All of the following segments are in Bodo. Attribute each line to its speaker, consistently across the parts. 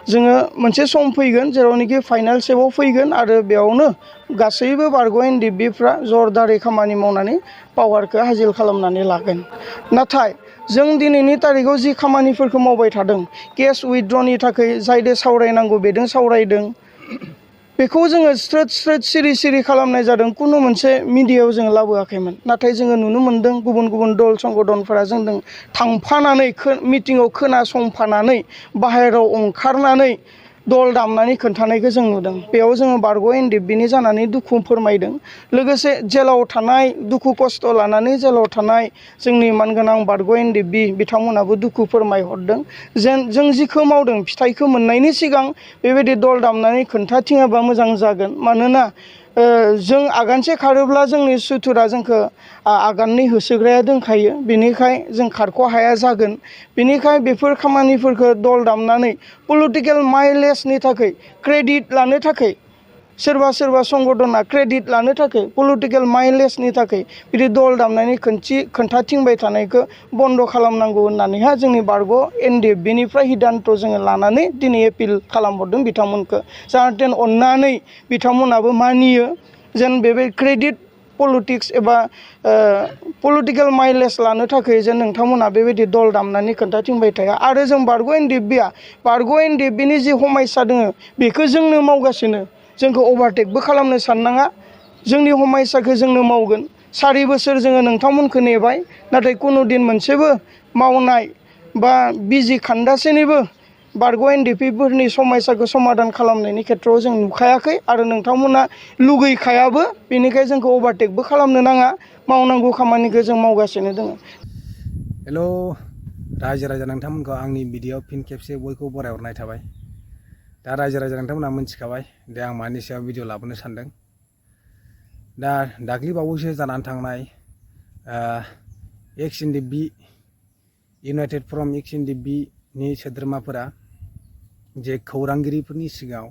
Speaker 1: जोङो मोनसे सम फैगोन जेरावनोखि फाइनाल स्टेपआव फैगोन आरो बेयावनो गासैबो बारग' एनडिएफबिफ्रा जरदारै खामानि मावनानै पावारखौ हासिल खालामनानै लागोन। नाथाय जों दिनैनि तारिखाव जि खामानिफोरखौ मावबाय थादों, केस उइथड्रनि थाखाय जायदो सावरायनांगौ बेदों सावरायदों, बेखौ जोङो स्रोद स्रोद सिरि सिरि खालामनाय जादों, कुनु मोनसे मिडियायाव जोङो लाबोआखैमोन। नाथाय जोङो नुनो मोन्दों गुबुन गुबुन दल संगठनफोरा जोंजों थांफानानै मिटिङाव खोनासंफानानै बाहेरायाव ओंखारनानै दल दामनानै खोन्थानायखौ जों नुदों। बेयाव जोङो बारग' एनडिएफबिनि जानानै दुखु फोरमायदों। लोगोसे जेलाव थानाय दुखु खस्थ' लानानै जेलाव थानाय जोंनि मानगोनां बारग' एनडिएफबि बिथांमोनाबो दुखु फोरमायहरदों। जेन जों जिखौ मावदों फिथाइखौ मोननायनि सिगां बेबायदि दल दामनानै खोन्थाथिङाबा मोजां जागोन। मानोना जों आगानसे खारोब्ला जोंनि सुथुरा जोंखौ आगाननै होसोग्राया दंखायो, बेनिखाय जों खारख' हाया जागोन। बेनिखाय बेफोर खामानिफोरखौ दल दामनानै पलिटिकेल माइलेजनि थाखाय क्रेडिट लानो थाखाय सोरबा सोरबा संगठना क्रेडिट लानो थाखाय पलिटिकेल माइलेजनि थाखाय बिदि दल दामनानै खोन्थाथिंबाय थानायखौ बन्द' खालामनांगौ होननानैहा जोंनि बारग' एनडिएफबिनिफ्राय हिदान्त' जोङो लानानै दिनै एपिल खालामहरदों बिथांमोनखौ। जाहाथे अननानै बिथांमोनाबो मानियो जेन बेबायदि क्रेडिट पलिटिक्स एबा पलिटिकेल माइलेज लानो थाखाय जेन नोंथांमोना बेबायदि दल दामनानै खोन्थाथिंबाय थाया। आरो जों बारग' एनडिएफबिनि जि समस्या दङ बेखौ जोंनो मावगासिनो, जोंखौ अभारटेकबो खालामनो साननाङा, जोंनि समस्याखौ जोंनो मावगोन। 4 बोसोर जोङो नोंथांमोनखौ नेबाय, नाथाय कुनु दिन मोनसेबो मावनाय बा बिजि खान्दासेनिबो बारग' एनडिएफबिफोरनि समस्याखौ समाधान खालामनायनि खेथ्रआव जों नुखायाखै आरो नोंथांमोना लुगैखायाबो। बेनिखायनो जोंखौ अभारटेकबो खालामनो नाङा, मावनांगौ खामानिखौ जों मावगासिनो दङ।
Speaker 2: हेल' रायजो राजा नोंथांमोनखौ आंनि भिडिअ फिन खेबसे बयखौबो बरायहरनाय थाबाय। दा रायजो राजा नोंथांमोनहा मिथिखाबाय दे आं मानि सायाव भिडिअ लाबोनो सानदों। दा दाख्लै बावैसो जानानै थांनाय एक्स एनडिएफबि इउनाइटेड फ्रम एक्स एनडिएफबिनि सोद्रोमाफोरा जे खौरांगिरिफोरनि सिगाङाव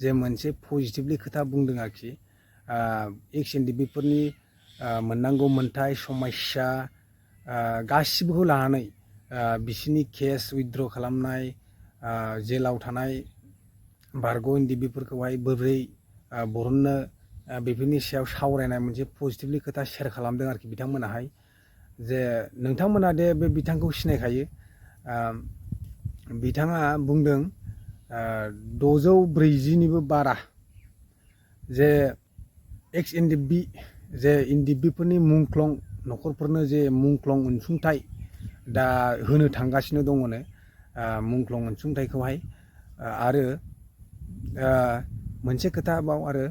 Speaker 2: जे मोनसे पजिटिभलि खोथा बुंदों आरोखि, एक्स एनडिएफबिफोरनि मोननांगौ मोनथाय समस्या गासिबोखौ लानानै बिसिनि केस उइथड्र खालामनाय, जेलाव थानाय बारग' एनडिएफबिफोरखौहाय बोरै बरननो बेफोरनि सायाव सावरायनाय मोनसे पजिटिभलि खोथा शेयार खालामदों आरोखि बिथांमोनाहाय। जे नोंथांमोना दे बे बिथांखौ सिनायखायो, बिथाङा बुंदों 640निबो बारा जे एक्स एनडिएफबि जे एनडिएफबिफोरनि मुंख्लं न'खरफोरनो जे मुंख्लं अनसुंथाइ दा होनो थांगासिनो दङनो, मुंख्लं अनसुंथाइखौहाय। आरो मोनसे खोथा बाव आरो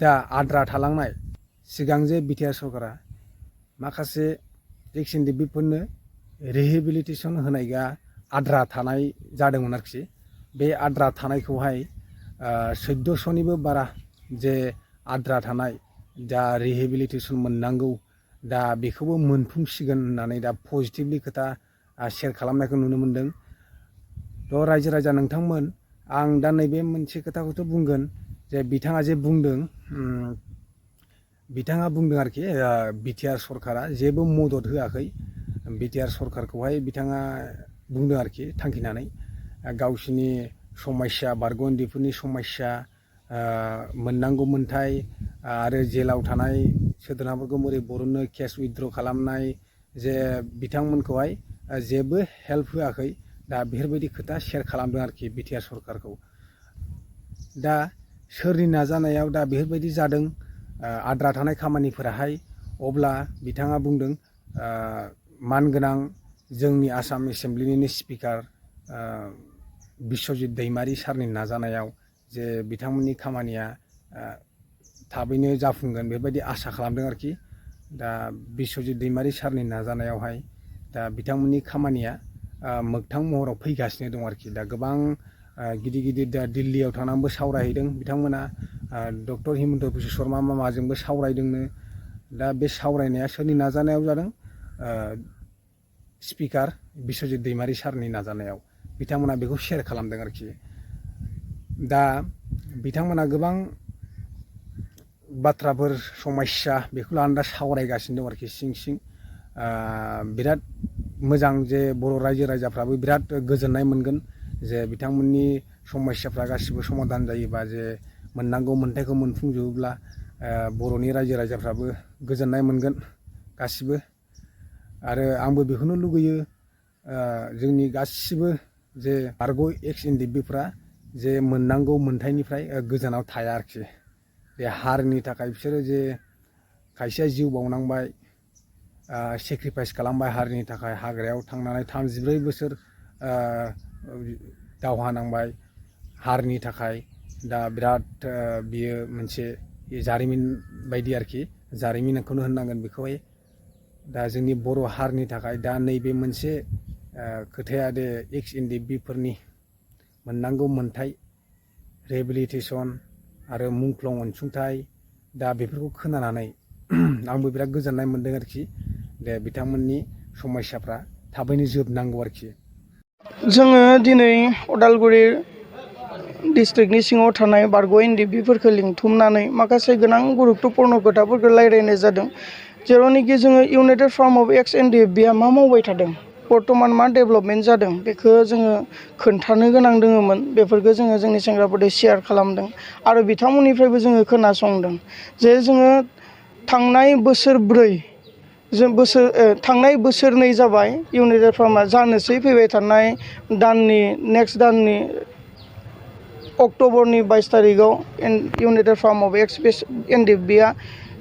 Speaker 2: दा आद्रा थालांनाय सिगां जे बिटिआर सरकारा माखासे एक्स एनडिएफबिफोरनो रिहेबिलिटेसन होनायगा आद्रा थानाय जादोंमोन आरोखि। बे आद्रा थानायखौहाय 1400निबो बारा जे आद्रा थानाय दा रिहेबिलिटेसन मोननांगौ, दा बेखौबो मोनफुंसिगोन होननानै दा पजिटिभलि खोथा शेयार खालामनायखौ नुनो मोन्दों। थ' रायजो राजा नोंथांमोन, आं दा नैबे मोनसे खोथाखौथ' बुंगोन जे बिथाङा जे बुंदों, बिथाङा बुंदों आरोखि बिटिआर सरकारा जेबो मदद होआखै। बिटिआर सरकारखौहाय बिथाङा बुंदों आरोखि थांखिनानै गावसिनि समस्या बारग' एनडिएफबिफोरनि समस्या, मोननांगौ मोनथाय आरो जेलाव थानाय सोद्रोमाफोरखौ बोरै बरननो, केस उइथड्र खालामनाय, जे बिथांमोनखौहाय जेबो हेल्प होआखै। दा बेफोरबायदि खोथा शेयार खालामदों आरोखि बिटिआर सरकारखौ। दा सोरनि नाजानायाव दा बेफोरबायदि जादों आद्रा थानाय खामानिफोराहाय, अब्ला बिथाङा बुंदों मानगोनां जोंनि आसाम एसेम्ब्लिनिनो स्पिकार बिस्वजित दैमारि सारनि नाजानायाव जे बिथांमोननि खामानिया थाबैनो जाफुंगोन बेबायदि आसा खालामदों आरोखि। दा बिस्वजित दैमारि सारनि नाजानायावहाय दा बिथांमोननि खामानिया मोगथां महराव फैगासिनो दं आरोखि। दा गोबां गिदिर गिदिर दा दिल्लीयाव थांनानैबो सावरायहैदों बिथांमोना, डक्टर हिमन्त बिश्व शर्मा मामाजोंबो सावरायदोंनो। दा बे सावरायनाया सोरनि नाजानायाव जादों? स्पिकार बिस्वजित दैमारि सारनि नाजानायाव बिथांमोना बेखौ शेयार खालामदों आरोखि। दा बिथांमोना गोबां बाथ्राफोर समस्या बेखौ लानानै दा सावरायगासिनो दं आरोखि सिं सिं। बिराद मोजां जे बर' रायजो राजाफ्राबो बिराद गोजोननाय मोनगोन जे बिथांमोननि समस्याफ्रा गासिबो समाधान जायोबा जे मोननांगौ मोन्थायखौ मोनफुंजोबोब्ला बर'नि रायजो राजाफ्राबो गोजोननाय मोनगोन गासिबो। आरो आंबो बेखौनो लुगैयो जोंनि गासिबो जे बारग' एक्स एनडिएफबिफ्रा जे मोननांगौ मोन्थायनिफ्राय गोजानाव थाया आरोखि। जे हारिनि थाखाय बिसोरो जे खायसेया जिउ बावनांबाय, सेक्रिफाइस खालामबाय हारिनि थाखाय, हाग्रायाव थांनानै 34 बोसोर दावहा नांबाय हारिनि थाखाय। दा बिराद बियो मोनसे जारिमिन बायदि आरोखि, जारिमिनखौनो होननांगोन बेखौहाय। दा जोंनि बर' हारिनि थाखाय दा नैबे मोनसे खोथाया दे एक्स एनडिएफबिफोरनि मोननांगौ मोन्थाय, रिहेबिलिटेसन आरो मुंख्लं अनसुंथाइ, दा बेफोरखौ खोनानानै आंबो बिराद गोजोननाय मोन्दों आरोखि। दे बिथांमोननि समस्याफ्रा थाबैनो जोबनांगौ आरोखि।
Speaker 1: जोङो दिनै उदालगुरि डिस्ट्रिक्टनि सिङाव थानाय बारग' एनडिएफबिफोरखौ लिंथुमनानै माखासे गोनां गुरुत्तपुर्ण खोथाफोरखौ रायज्लायनाय जादों। जेरावनोखि जोङो इउनाइटेड फ्रन्ट अफ एक्स एनडिएफबिआ मा मावबाय थादों, बर्थमान मा डेभेलपमेन्ट जादों, बेखौ जोङो खोन्थानो गोनां दङमोन। बेफोरखौ जोङो जोंनि सेंग्राफोरजों शेयार खालामदों आरो बिथांमोननिफ्रायबो जोङो खोनासंदों जे जोङो थांनाय बोसोरब्रै थांनाय बोसोरनै जाबाय इउनाइटेड फ्रन्टआ जानोसै फैबाय थानाय दाननि नेक्स्ट दाननि अक्ट'बरनि 22 तारिखआव इउनाइटेड फ्रन्ट अफ एक्स एनडिएफबिआ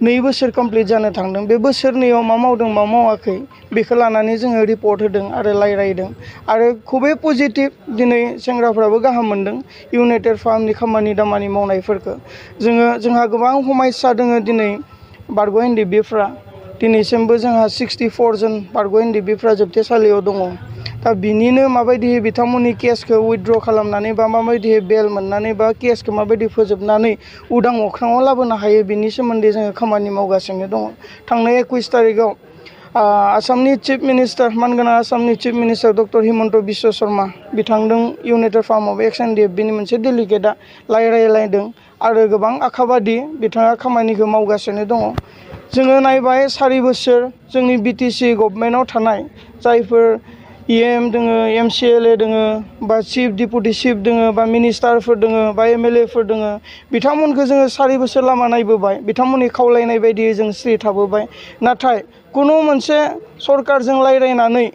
Speaker 1: 2 बोसोर कमप्लिट जानो थांदों। बे बोसोरनैयाव मा मावदों मा मावाखै बेखौ लानानै जोङो रिपर्ट होदों आरो रायज्लायदों आरो खुबै पजिटिभ। दिनै सेंग्राफ्राबो गाहाम मोनदों इउनाइटेड फ्रन्टनि खामानि दामानि मावनायफोरखौ। जोंहा गोबां समस्या दङ दिनै बारग' एनडिएफबिफ्रा। दिनैसिमबो जोंहा 64 जन बारग' एनडिएफबिफ्रा जोबथेसालियाव दङ। दा बिनिनो माबायदि बिथांमोननि केसखौ उइथड्र खालामनानै बा माबायदि बेल मोननानै बा केसखौ माबायदि फोजोबनानै उदां अख्राङाव लाबोनो हायो बिनि सोमोन्दै जोङो खामानि मावगासिनो दङ। थांनाय 21 तारिखआव आसामनि चिफ मिनिस्टार, मानगोनां आसामनि chief minister doctor Himanta Biswa Sharma बिथांजों इउनाइटेड फ्रन्ट अफ एक्स एनडिएफबिनि मोनसे डेलिगेटआ रायज्लायदों आरो गोबां आखाबादि बिथाङा खामानिखौ मावगासिनो दङ। जोङो नायबाय 4 बोसोर जोंनि बिटिसि गभर्नमेन्टआव थानाय जायफोर EM दोङो, MCLA दोङो, बा चिफ डिपुटि चिफ दोङो, बा मिनिस्टारफोर दोङो, बा MLAफोर दोङो, बिथांमोनखौ जोङो 4 बोसोर लामा नायबोबाय। बिथांमोननि खावलायनाय बायदियै जों स्रि थाबोबाय। नाथाय खुनु मोनसे सरकारजों रायज्लायनानै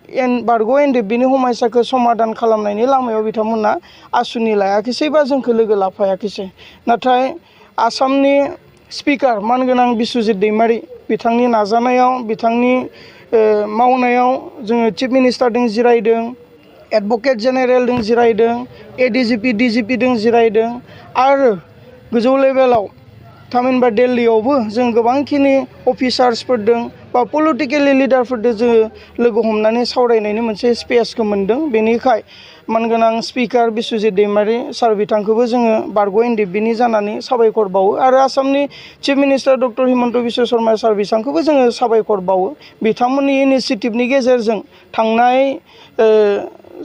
Speaker 1: बारग' एनडिएफबिनि समस्याखौ समाधान खालामनायनि लामायाव बिथांमोना आसुनि लायाखिसै बा जोंखौ लोगो लाफायाखिसै। नाथाय आसामनि स्पिकार मानगोनां बिस्वजित दैमारि बिथांनि नाजानायाव, बिथांनि मावनायाव जोङो चिफ मिनिस्टारजों जिरायदों, एडभकेट जेनेरेलजों जिरायदों, ADGP DGPजों जिरायदों आरो गोजौ लेभेलाव थामहिनबा दिल्लीयावबो जों गोबांखिनि अफिसार्सफोरदों बा पलिटिकेलि लिडारफोरदों जोङो लोगो हमनानै सावरायनायनि मोनसे स्पेसखौ मोन्दों। बेनिखाय मानगोनां स्पिकार बिस्वजित दैमारि सार बिथांखौबो जोङो बारग' एनडिएफबिनि जानानै साबायखर बावो आरो आसामनि chief minister doctor Himanta Biswa Sarma sir बिथांखौबो जोङो साबायखर बावो। बिथांमोननि इनिसियेटिभनि गेजेरजों थांनाय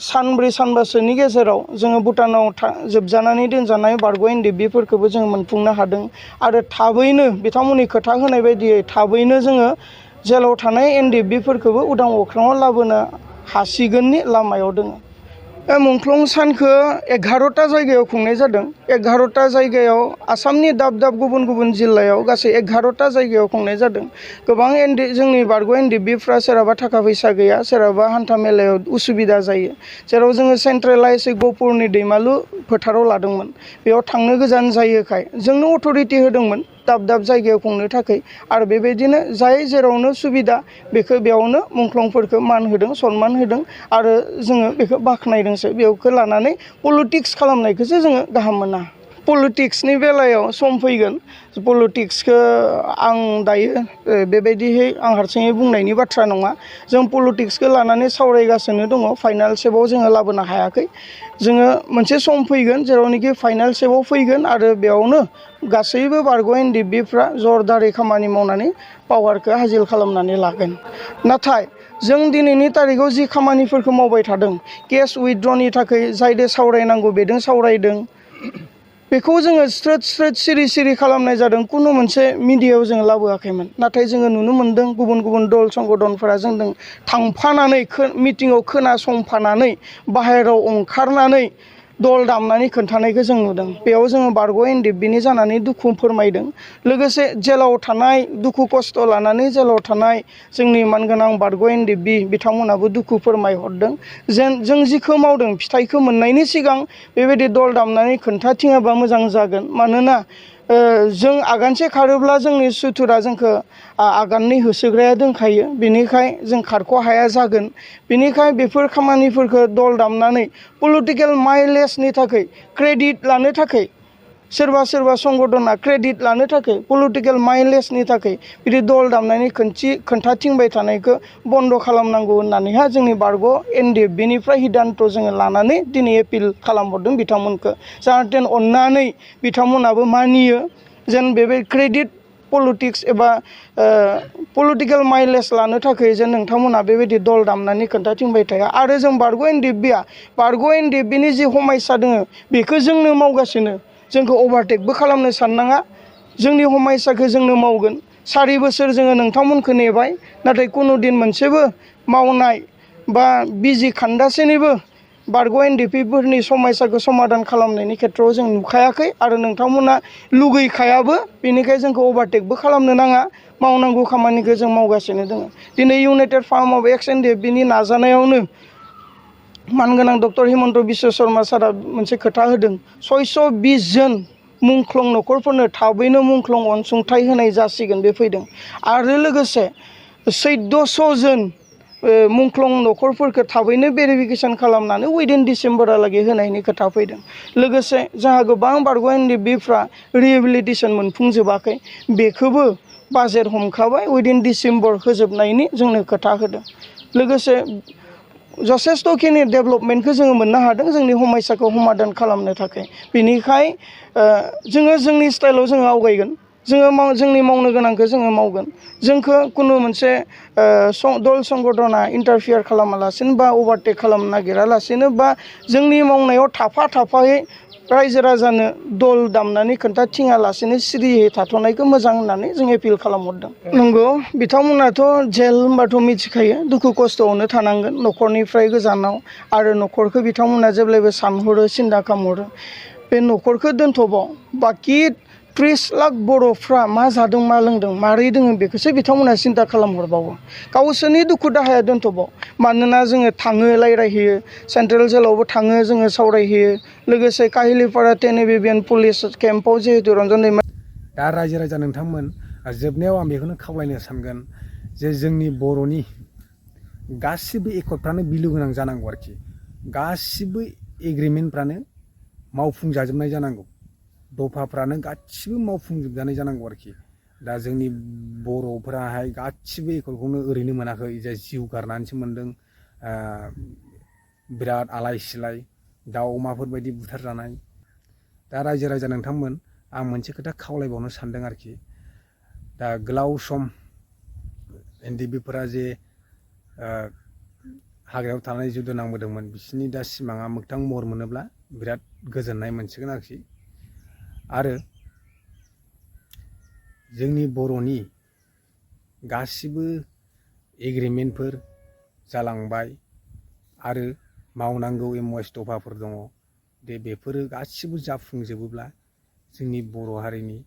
Speaker 1: सानब्रै सानबासोनि गेजेराव जोङो भुटानाव जोबजानानै दोनजानाय बारग' एनडिएफबिफोरखौबो जोङो मोनफुंनो हादों आरो थाबैनो बिथांमोननि खोथा होनाय बायदियै थाबैनो जोङो जेलाव थानाय एनडिएफबिफोरखौबो उदां अख्राङाव लाबोनो हासिगोननि लामायाव दङ। मुंख्लं सानखौ 11टा जायगायाव खुंनाय जादों। 11टा जायगायाव आसामनि दाब दाब गुबुन गुबुन जिल्लायाव गासै 11टा जायगायाव खुंनाय जादों। गोबां जोंनि बारग' एनडिएफबिफ्रा सोरहाबा थाखा फैसा गैया, सोरहाबा हान्था मेलायाव उसुबिदा जायो। जेराव जोङो सेन्ट्रेलाइज गहपुरनि दैमालु फोथाराव लादोंमोन। बेयाव थांनो गोजान जायोखाय जोंनो अथ'रिटि होदोंमोन दाब दाब जायगायाव खुंनो थाखाय आरो बेबायदिनो जाय जेरावनो सुबिदा बेखौ बेयावनो मुंख्लंफोरखौ मान होदों, सनमान होदों आरो जोङो बेखौ बाख्नायदोंसो। बेखौ लानानै पलिटिक्स खालामनायखौसो जोङो गाहाम मोना। पलिटिक्सनि बेलायाव सम फैगोन। पलिटिक्सखौ आं दायो बेबायदिहै आं हारसिङै बुंनायनि बाथ्रा नङा। जों पलिटिक्सखौ लानानै सावरायगासिनो दङ। फाइनाल स्टेपआव जोङो लाबोनो हायाखै। जोङो मोनसे सम फैगोन जेरावनोखि फाइनाल स्टेपआव फैगोन आरो बेयावनो गासैबो बारग' एनडिएफबिफ्रा जरदारै खामानि मावनानै पावारखौ हासिल खालामनानै लागोन। नाथाय जों दिनैनि तारिखआव जि खामानिफोरखौ मावबाय थादों, केस उइथड्रनि थाखाय जायदों सावरायनांगौ बेदों सावरायदों, बेखौ जोङो स्रोद स्रोद सिरि सिरि खालामनाय जादों। खुनु मोनसे मिडियायाव जोङो लाबोआखैमोन। नाथाय जोङो नुनो मोन्दों गुबुन गुबुन दल संगठनफोरा जोंजों थांफानानै मिटिङाव खोनासंफानानै बाहेरायाव ओंखारनानै दल दामनानै खोन्थानायखौ जों नुदों। बेयाव जोङो बारग' एनडिएफबिनि जानानै दुखु फोरमायदों। लोगोसे जेलाव थानाय दुखु खस्थ' लानानै जेलाव थानाय जोंनि मानगोनां बारग' एनडिएफबि बिथांमोनाबो दुखु फोरमायहरदों। जेन जों जिखौ मावदों फिथाइखौ मोननायनि सिगां बेबायदि दल दामनानै खोन्थाथिङाबा मोजां जागोन। मानोना जों आगानसे खारोब्ला जोंनि सुथुरा जोंखौ आगाननै होसोग्राया दोनखायो। बेनिखाय जों खारख' हाया जागोन। बेनिखाय बेफोर खामानिफोरखौ दल दामनानै पलिटिकेल माइलेजनि थाखाय क्रेडिट लानो थाखाय सोरबा सोरबा संगठना क्रेडिट लानो थाखाय पलिटिकेल माइलेजनि थाखाय बिदि दल दामनानै खोन्थाथिंबाय थानायखौ बन्द' खालामनांगौ होननानैहा जोंनि बारग' एनडिएफबिनिफ्राय हिदानथ' जोङो लानानै दिनै एपिल खालामहरदों बिथांमोनखौ। जाहाथे अननानै बिथांमोनाबो मानियो जेन बेबायदि क्रेडिट पलिटिक्स एबा पलिटिकेल माइलेज लानो थाखाय जेन नोंथांमोना बेबायदि दल दामनानै खोन्थाथिंबाय थाया। आरो जों बारग' एनडिएफबिनि जि हमायसा दङ बेखौ जोंनो मावगासिनो। जोंखौ अभारटेकबो खालामनो साननाङा। जोंनि हमायसाखौ जोंनो मावगोन। 4 बोसोर जोङो नोंथांमोनखौ नेबाय, नाथाय कुनु दिन मोनसेबो मावनाय बा बिजि खान्दासेनिबो बारग' एनडिएफबिफोरनि समयसाखौ समाधान खालामनायनि खेथ्रआव जों नुखायाखै आरो नोंथांमोना लुगैखायाबो। बेनिखायनो जोंखौ अभारटेकबो खालामनो नाङा। मावनांगौ खामानिखौ जों मावगासिनो दङ। दिनै इउनाइटेड फार्म अफ एक्स एनडिएफबिनि नाजानायावनो मानगोनां डक्टर हिमन्त बिश्व शर्मा सारा मोनसे खोथा होदों। 620 जन मुंख्लं न'खरफोरनो थाबैनो मुंख्लं अनसुंथाइ होनाय जासिगोन बे फैदों। आरो लोगोसे 1400 जन मुंख्लं न'खरफोरखौ थाबैनो भेरिफिकेसन खालामनानै उइदिन डिसेम्बरहालागै होनायनि खोथा फैदों। लोगोसे जोंहा गोबां बारग' एनडिएफबिफ्रा रिहेबिलिटेसन मोनफुंजोबाखै। बेखौबो बाजेट हमखाबाय उइदिन डिसेम्बर होजोबनायनि जोंनो खोथा होदों। लोगोसे जथेस्थ'खिनि डेभेलपमेन्टखौ जोङो मोननो हादों जोंनि हमायसाखौ समाधान खालामनो थाखाय। बेनिखाय जोङो जोंनि स्टाइलाव जोङो आवगायगोन। जोंनि मावनो गोनांखौ जोङो मावगोन। जोंखौ कुनु मोनसे दल संगठना इन्टारफियार खालामालासिनो बा अभारटेक खालामनो नागिरालासिनो बा जोंनि मावनायाव थाफायै रायजो राजानो दल दामनानै खोन्थाथिङालासिनो सिरियै थाथ'नायखौ मोजां होननानै जों एपिल खालामहरदों। नंगौ, बिथांमोनाथ' जेल होनबाथ' मिथिखायो दुखु खस्थ'आवनो थानांगोन न'खरनिफ्राय गोजानाव। आरो न'खरखौ बिथांमोना जेब्लायबो सानहरो, सिन्था खालामहरो। बे न'खरखौ दोनथ'बाव बाखि 30 लाख बर'फ्रा मा जादों मा लोंदों मारै दोङो बेखौसो बिथांमोना सिन्था खालामहरबावो। गावसोरनि दुखु दाहाया दोनथ'बाव। मानोना जोङो थाङो, रायज्लायहैयो, सेन्ट्रेल जेलावबो थाङो, जोङो सावरायहैयो। लोगोसे काहिलिपारा 10 एबिबिएन पुलिस केम्पआव जिहेतु रन्जन दैमा
Speaker 2: दा रायजो राजा नोंथांमोन, जोबनायाव आं बेखौनो खावलायनो सानगोन जे जोंनि बर'नि गासिबो एकर्डफ्रानो बिलु गोनां जानांगौ आरोखि। गासिबो एग्रिमेन्टफ्रानो मावफुंजाजोबनाय जानांगौ। दफाफ्रानो गासिबो मावफुंजोबजानाय जानांगौ आरोखि। दा जोंनि बर'फोराहाय गासिबो एकर्डखौनो ओरैनो मोनाखै जे जिउ गारनानैसो मोनदों। बिराद आलाय सिलाय दाउ अमाफोरबायदि बुथारजानाय। दा रायजो राजा नोंथांमोन, आं मोनसे खोथा खावलायबावनो सानदों आरोखि। दा गोलाव सम एनडिएफबिफोरा जे हाग्रायाव थानानै जुद्ध नांबोदोंमोन, बिसोरनि दा सिमाङा मोगथां महर मोनोब्ला बिराद गोजोननाय मोनसिगोन आरोखि। आरो जोंनि बर'नि गासिबो एग्रिमेन्टफोर जालांबाय आरो मावनांगौ MOS दफाफोर दङ। बेफोरो गासिबो जाफुंजोबोब्ला जोंनि बर' हारिनि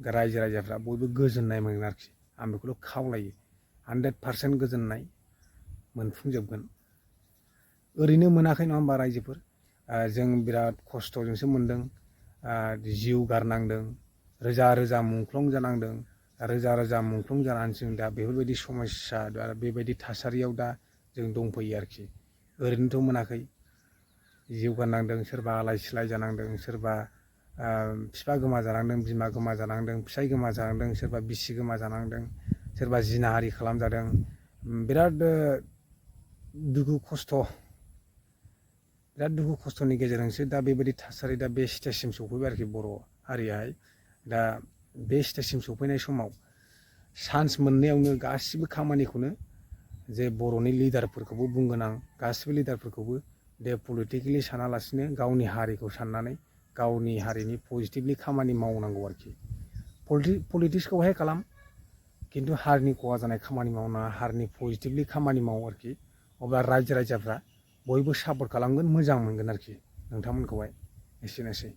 Speaker 2: रायजो राजाफ्रा बयबो गोजोननाय मोनगोन आरोखि। आं बेखौल' खावलायो। 100% गोजोननाय मोनफुंजोबगोन। ओरैनो मोनाखै नङा होमबा रायजोफोर? जों बिराद खस्थ'जोंसो मोनदों। जिउ गारनांदों, रोजा रोजा मुंख्लं जानांदों। रोजा रोजा मुंख्लं जानानै जों दा बेफोरबायदि समस्या बेबायदि थासारियाव दा जों दंफैयो आरोखि। ओरैनोथ' मोनाखै। जिउ गारनांदों, सोरबा आलाय सिलाय जानांदों, सोरबा बिफा गोमाजानांदों, बिमा गोमाजानांदों, फिसाय गोमाजानांदों, सोरबा बिसि गोमाजानांदों, सोरबा जिनाहारि खालामजादों। बिराद दुखु खस्थ'नि गेजेरजोंसो दा बेबायदि थासारि, दा बे स्टेजसिम सफैबाय आरोखि बर' हारियाहाय। दा बे स्टेजसिम सफैनाय समाव चान्स मोननायावनो गासिबो खामानिखौनो जे बर'नि लिडारफोरखौबो बुंगोन आं, गासिबो लिडारफोरखौबो दे पलिटिकेलि सानालासिनो गावनि हारिखौ साननानै गावनि हारिनि पजिटिभलि खामानि मावनांगौ आरोखि। पलिटिक्सखौहाय खालाम, खिन्थु हारिनि खहा जानाय खामानि मावनाङा, हारिनि पजिटिभलि खामानि माव आरोखि। अब्ला रायजो राजाफ्रा बयबो सापर्ट खालामगोन, मोजां मोनगोन आरोखि नोंथांमोनखौहाय। एसेनोसै।